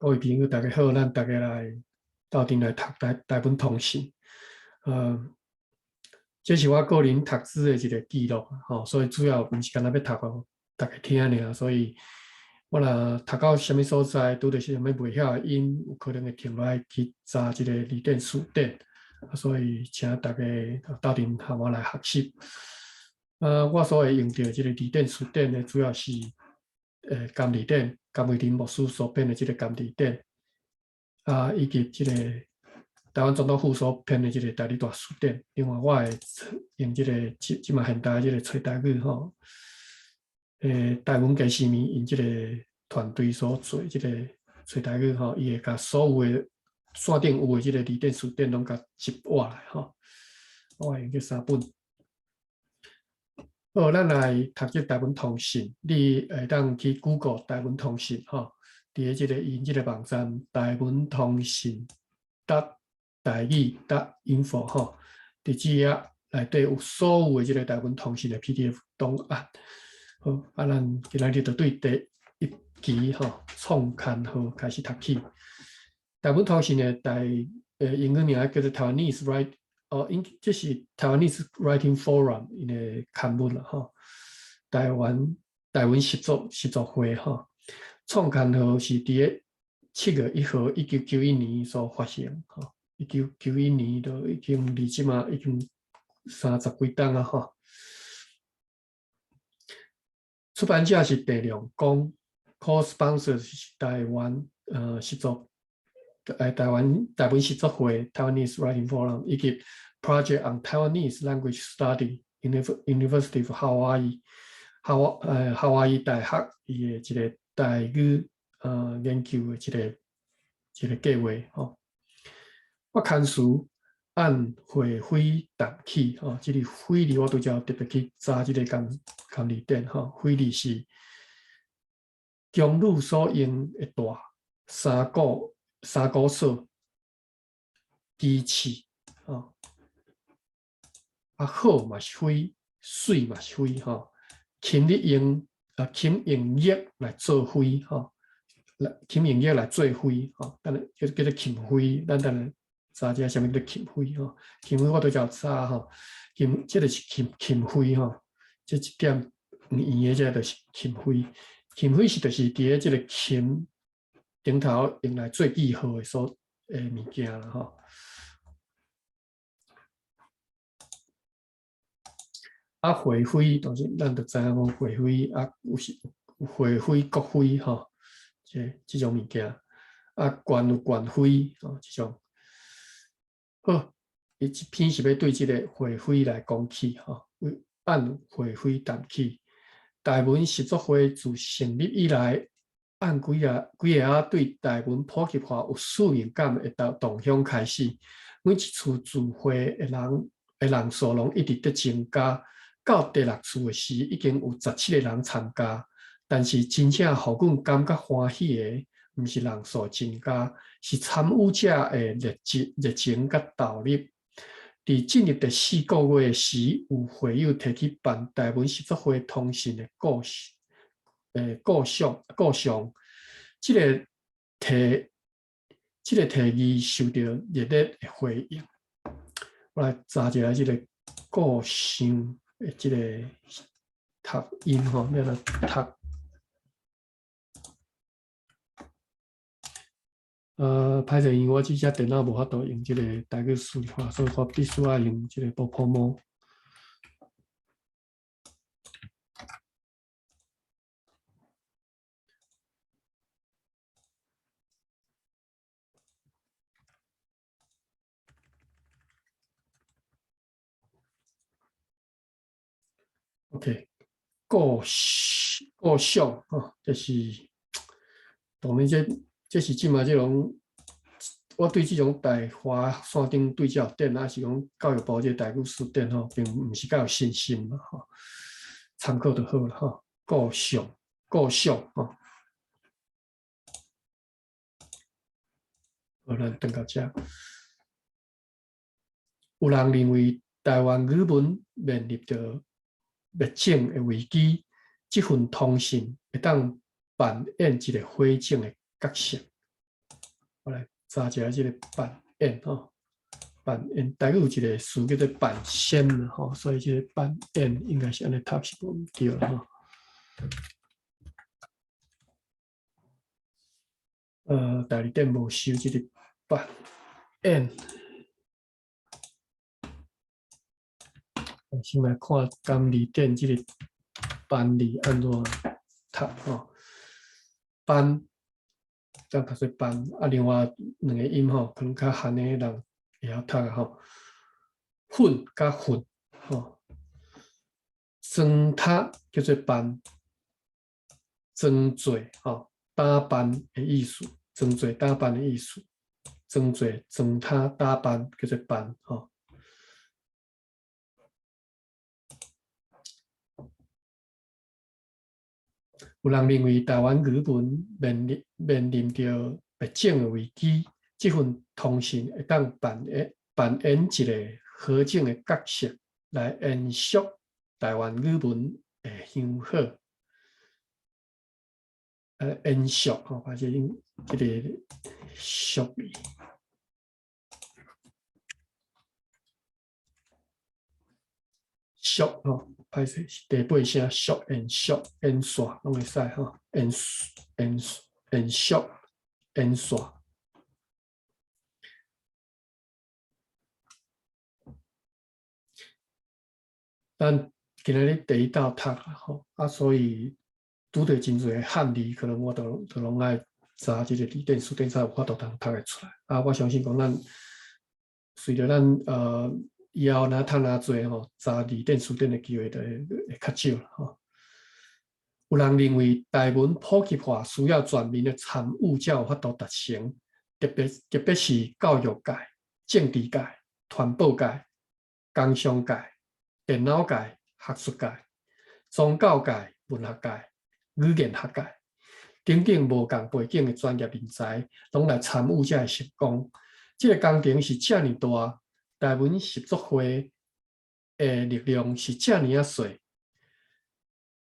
各位朋友，大家好，咱逐家來鬥陣來讀台文通信。這是我個人讀書的一個記錄，吼，所以主要毋是干焦欲讀予逐家聽爾，所以我若讀到啥物所在，拄著啥物袂曉的音，有可能會停落來去查這個字典辭典，所以請逐家鬥陣和我來學習。我所會用著這個字典辭典呢，主要是甘字典，甘維林牧師所編的這個甘字典，啊，以及這個台灣總統府所編的這個台語大辭典。另外，我會用這個這這馬現代這個揣台語吼，台文家私物𪜶這個團隊所做這個揣台語吼，伊會共所有的線頂有的這個字典辭典攏共集活來吼。我會用這三本。好，咱來讀這台文通信，你會當去 Google 台文通信吼，佇咧這個𪜶這個網站台文通信.台語.info 吼，佇這頁內底有所有的這個台文通信的 PDF 檔案。好，啊，咱今仔日就對第一期吼創刊號開始讀起。台文通信的台英語名叫做 Taiwanese Write。哦，𪜶這是 Taiwanese Writing Forum 𪜶的刊物啦吼。台灣台文習作會吼，創刊號是佇咧7月1號1991年所發行吼。1991年都已經離這馬已經三十幾冬啊吼。出版社是鄭亮光，Co-sponsor 是台灣習作。台灣台文習作會（Taiwanese Writing Forum）以及 Project on Taiwanese Language Study University of Hawaii 夏威夷大學伊的一個台語研究的一個計劃吼。發刊詞按會徽淡起吼，這個徽字我拄才特別去查這個甘字典吼，徽字是宮女所用的帶衫褲。三股索機器吼，啊好嘛是徽，媠嘛是徽吼，琴日用啊琴用玉來做徽吼，來琴用玉來做徽吼，等下叫叫做琴徽，咱等下查一下啥物叫做琴徽吼，琴徽我拄才有查吼，琴這個是琴徽吼，這一點圓的這個就是琴徽，琴徽是就是佇咧這個琴頂頭用來做記號的所的物件啦吼。啊，會徽當然咱就知影講會徽啊，有時會徽、國徽吼，這種物件。啊，縣有縣徽吼，這種。好，伊這篇是欲對這個會徽來講起吼，按會徽談起。台文習作會自成立以來，按幾个仔對台文普及化有使命感的動向開始，每一次聚會的人數攏一直佇增加，到第六次的時，已經有17個人參加。但是真正予阮感覺歡喜的，毋是人數增加，是參與者的熱情佮投入。佇進入第四個月時，有會友提起辦台文習作會通信的故事。構想，這個提議受著熱烈的回應。我來查一下這個構想的這個讀音吼，欲按怎讀？歹勢，因為我這隻電腦無法度用這個台語輸入法，所以我必須愛用這個波波摸。OK，構想吼，這是當然這這是這馬這種，我對這種大華山頂對照典，抑是講教育部這個台語辭典吼，並毋是較有信心嘛吼，參考就好啦吼。構想吼，好，咱轉到這。有人認為台灣語文面臨著滅種的危機，這份通信會當扮演一個火種的角色。我來查一下這个扮演吼，扮演，台語有一个詞叫做扮仙吼，所以這个扮演應該是按呢讀是無毋對啦吼。代理店無收這个扮演。先來看監理店這个班字按怎讀吼，班。當讀做班，啊，另外兩个音吼，可能較韓的人會曉讀啊吼。粉佮粉吼，裝塔叫做扮，裝做吼，打扮的意思，裝做打扮的意思，裝做裝塔打扮叫做扮吼。有人認為台灣語文面臨著滅種的危機，這份通訊會當扮演一个何種的角色來延續台灣語文的香火？延續吼，或者用這个續字。續吼，歹勢是第八聲續延續延續攏會使吼，延續延續。咱今仔日第一道讀吼，啊，所以拄著真濟漢字，可能我都攏愛查這个字典、辭典才有法度通讀會出來。啊，我相信講咱隨著咱以後若讀若濟吼，查字典、辭典的機會就會較少啦吼。有人認為台文普及化需要全民的參與才有法度達成，特別是教育界、政治界、傳播界、工商界、電腦界、學術界、宗教界、文學界、語言學界等等無仝背景的專業人才，攏來參與才會成功。這个工程是遮爾大。台文習作會的力量是遮爾仔細，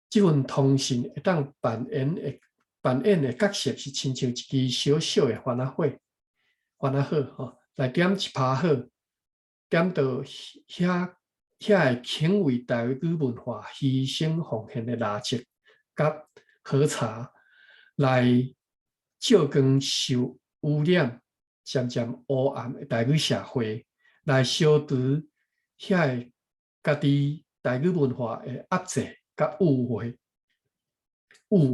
這份通訊會當扮演的角色是親像一支小小的番仔火，番仔火吼，來點一趴火，點著遐會肯為台語文化犧牲奉獻的蠟燭佮好茶，來照光受污染、漸漸烏暗的台語社會。來消除遐个家己台語文化的壓制佮誤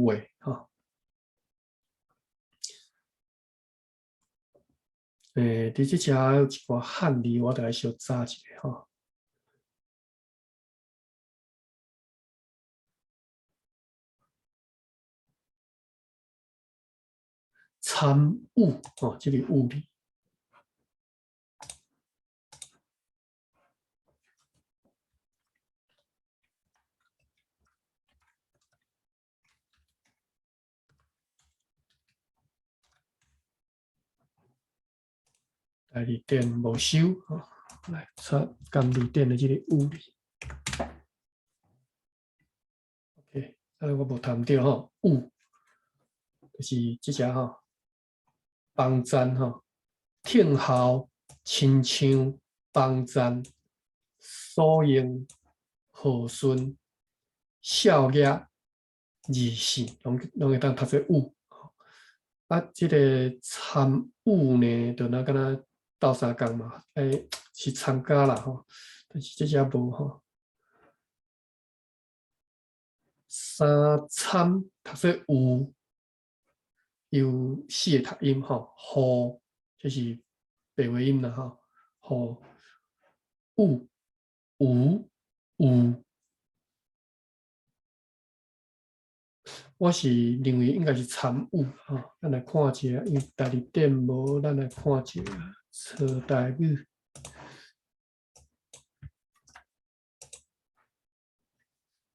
會吼。佇這遮有一寡漢字，我著來小查一下吼。參與吼，這個與字。代字典無收吼，來查監字典的這个與字。OK，啊，我無讀毋著吼，與就是這隻吼，幫贊吼，聽候、親像、幫贊、所用、和順、少額、二線，攏會當讀做與。啊，這个參與呢，就若敢若鬥相共嘛，是參加啦吼，但是這隻無吼。三參讀做有，有四个讀音吼，予這是白話音啦吼，予、有、無、有。我是認為應該是參與吼，咱來看一下，因為台字典無，咱來看一下初台語。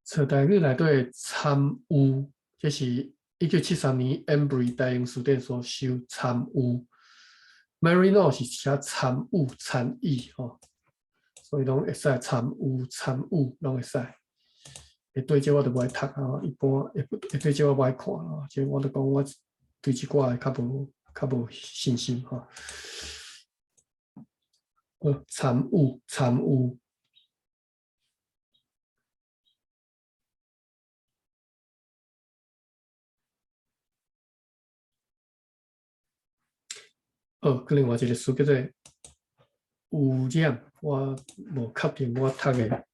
初台語內底參與，這是1973年 Embree 台英辭典所收參與。Maryknoll 是寫參與參與吼，所以攏會使參與參與攏會使。會對這我就無愛讀啊，一般會對這我無愛看啊，這我就講我對這寡會較無。較無信心吼。參與參與。好，另外一个詞叫做污染，我無確定我讀的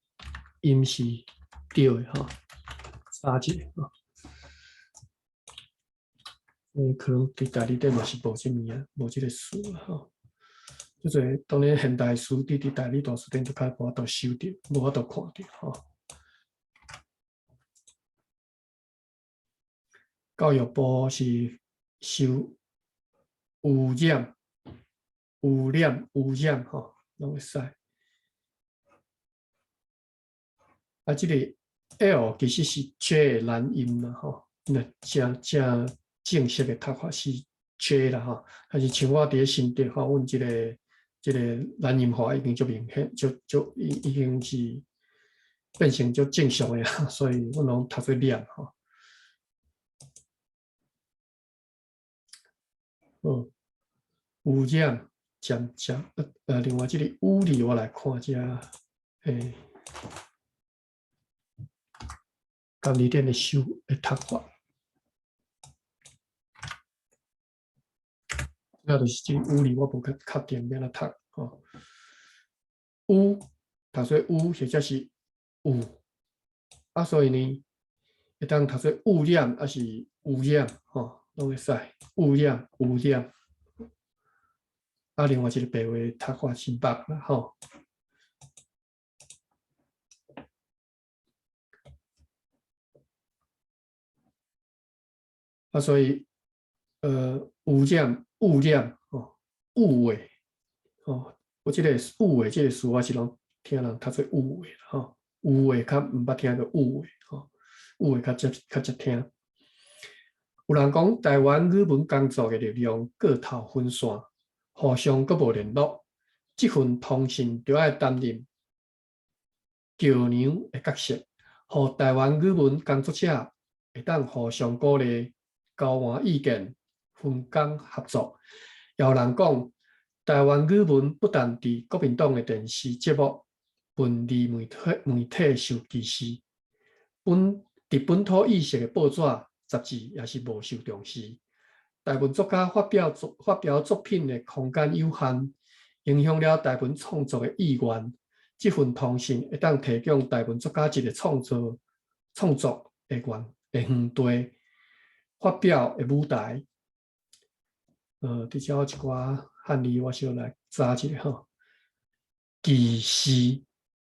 音是對的吼，查一下吼。可能佇台語底嘛是無這物仔，無這個詞吼。這個當然現代詞典佇台語大辭典就較無法度收著，無法度看著吼。教育部是收污染、污染、污染吼，攏會使。啊，這個 L 其實是 J 懶音啦吼，若正正正式的讀法是 J 啦吼，但是像我佇咧新竹吼，阮這個懶音化已經足明顯，就就已已經是變成足正常的，所以阮攏讀做染吼。好，污染漸漸，另外這個污字我來看這，甲字典的修的讀法，那就是這個污字我無較確定欲按怎讀吼。污讀做污或者是有，啊，所以呢，會當讀做污染，抑是污染吼，攏會使污染、污染。啊，另外一個白話讀法是目啦吼。啊，所以，污染、污染吼，誤會吼，我這個誤會這個詞，我是攏聽人讀做誤會吼，誤會較毋捌聽過誤會吼，誤會較捷較捷聽。有人講台灣語文工作的力量過頭分散，互相閣無聯絡，這份通訊著愛擔任橋梁的角色，予台灣語文工作者會當互相鼓勵、交換意見、分工合作。也有人講，台灣語文不但佇國民黨的電視節目、文字媒體受歧視，佇本土意識的報紙、雜誌也是無受重視。台文作家發表作品的空間有限，影響了台文創作的意願。這份通訊會當提供台文作家一個創作的園地，發表的舞台。佇遮有一寡漢字，我小來查一下吼。歧視，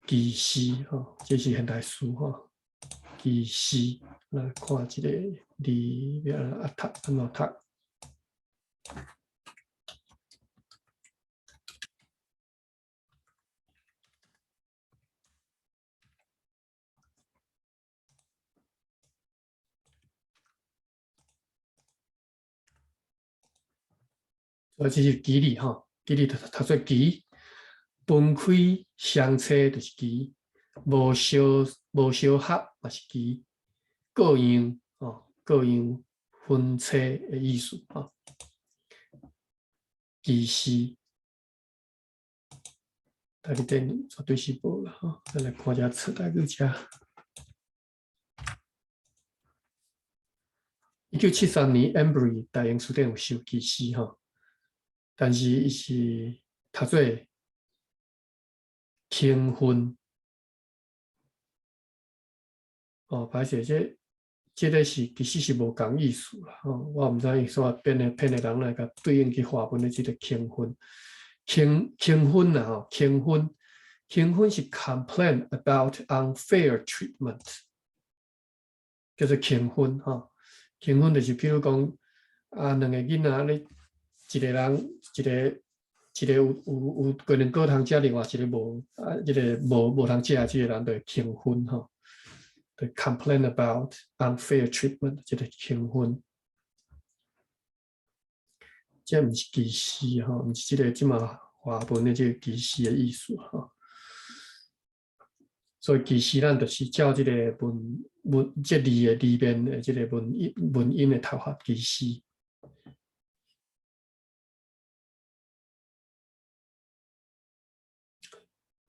歧視吼，這是現代詞吼。歧視，來看這個字欲按怎讀，按怎讀？這是歧字吼，歧字讀做歧，分開相車就是歧，無相合嘛是歧，各樣吼，各樣分車的意思吼。歧視，台語典絕對是無啦吼，咱來看一下冊台語遮。1973年，Embury 大英辭典有收歧視吼，但是伊是讀做輕分。哦，歹勢，這個是其實是無仝意思啦吼，我毋知伊煞編的人來共對應去華文的這個輕分，輕分啦吼，輕分，輕分是 complain about unfair treatment，叫做輕分吼。輕分就是譬如講啊，兩個囡仔咧，一個人一個有雞卵糕通食，另外一個無啊，這個無通食，這個人就會輕分吼。就 complain about unfair treatment，這個輕分，這毋是歧視吼，毋是這個這馬華文的這個歧視的意思吼。所以其實咱就是照這個文文這字的裡面的這個文音文音的讀法歧視。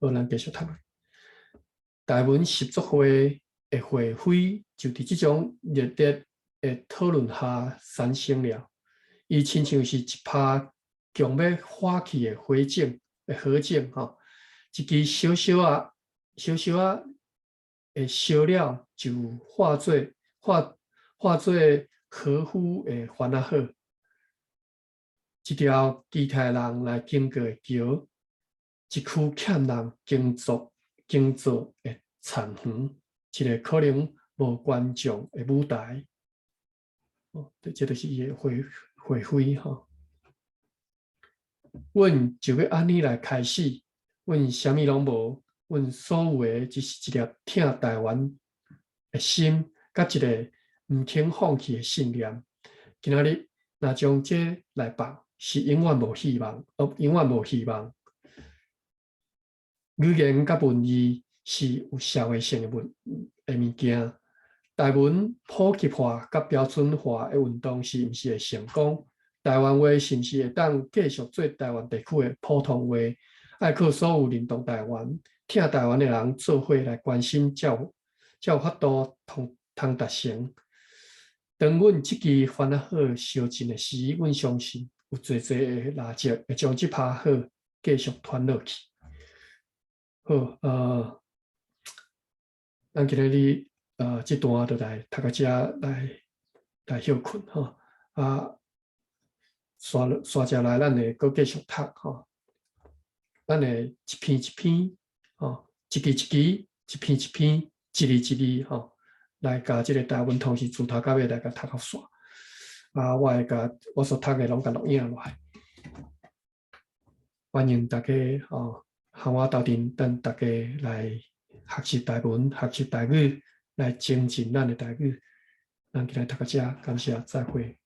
好，咱繼續讀。台文習作會的會徽就佇這種熱烈的討論下產生了。伊親像是一拍強欲發起的火種的火種吼，一支小小仔、小小仔的燒了，就化做和夫的番仔火，一條期待人來經過的橋，一區欠人耕作的田園，一個可能無觀眾的舞台。哦，這就是伊的會徽吼。阮就欲按呢來開始，阮啥物攏無，阮所有的只是一粒疼台灣的心，佮一个毋肯放棄的信念。今仔日若將這來放，是永遠無希望，哦，永遠無希望。語言佮文字是有社會性的物件。台文普及化佮標準化的運動是毋是會成功？台灣話是毋是會當繼續做台灣地區的普通話？愛靠所有認同台灣、疼台灣的人做伙來關心，才有法度通達成。當阮這支番仔火燒盡的時，阮相信有濟濟的蠟燭會將這拍火繼續傳落去。好，咱今日這段就來讀到遮來歇睏吼，啊，紲紲接來咱會閣繼續讀吼，咱會一篇一篇吼，一支一支，一篇一篇，一字一字吼，來共這个台文通識自頭到尾來共讀到煞。啊，我會共我所讀的攏共錄影落來，歡迎大家吼，和我鬥陣，等大家來學習台文、學習台語，來精進咱的台語。咱今日讀到遮，感謝，再會。